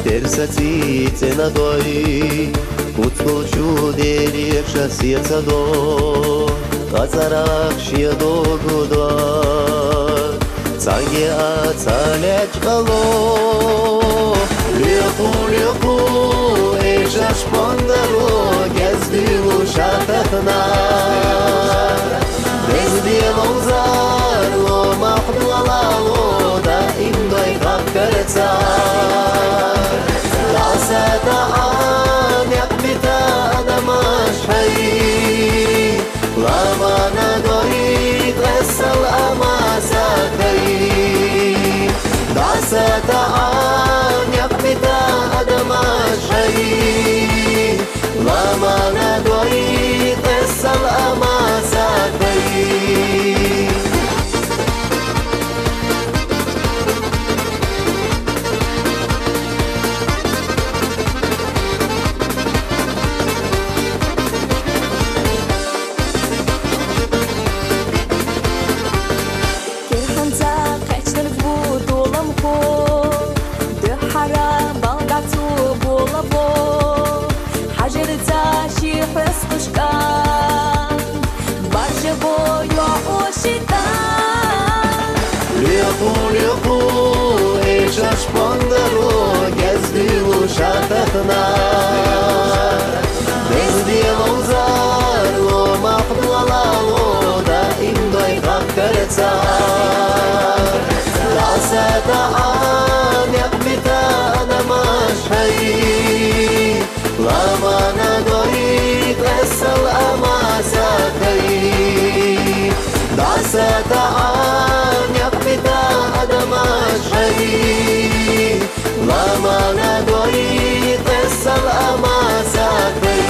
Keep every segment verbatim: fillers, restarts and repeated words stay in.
Терсаци цӀенадой, куцӀул чудери ша сецадо, кьацӀарахъ шедо гудо. ЦӀанге а цӀалечӀ къало, лихъу-лихъу, эшаш пондаро, гездил шатахъна. Бездияло зарло, махъдалало, даим дой хъахъ керца. ДасатӀа а някъ бита адамаш хьай. Ламана дой тӀасал амаса хьай. ДасатӀа а някъ бита адамаш хьай. Ламана дой тӀасал амаса хьай. Керханца кечдер гудулам ху, духара балгацу булабу, хажирца ши хвес кушкан, баржа бу йо ушитан. Лихъу-лихъу, эшаш пондаро, гездил шатахъна. Бездияло зарло, махъдалало, даим дой хъахъ керца. ДасатӀа а някъ бита адамаш хьай. Ламана дой тӀасал амаса хьай. ДасатӀа а някъ бита адамаш хьай. Ламана дой тӀасал амаса хьай.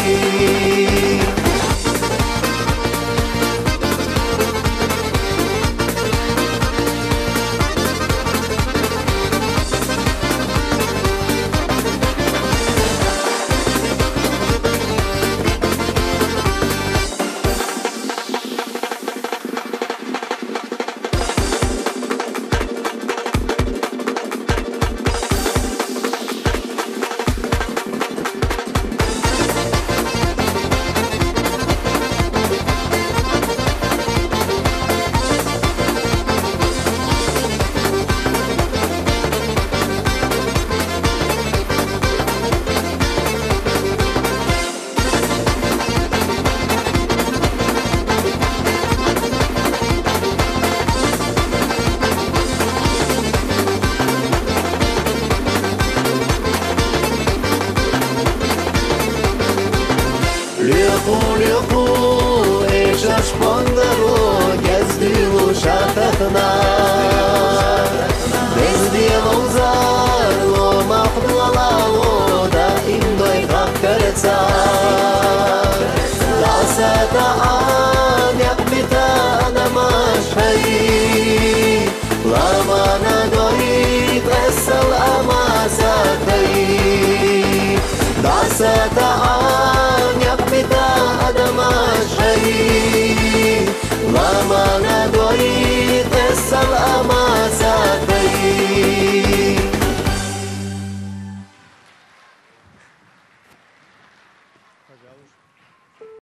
Лихъу-лихъу, эшаш пондаро, гездил шатахъна. Бездияло зарло, махъдалало, даим дой хъахъ керца. ДасатӀа а някъ бита адамаш хьай. Ламана дой тӀасал амаса хьай. ДасатӀа а някъ бита адамаш хьай. Ламана дой тӀасал амаса хьай.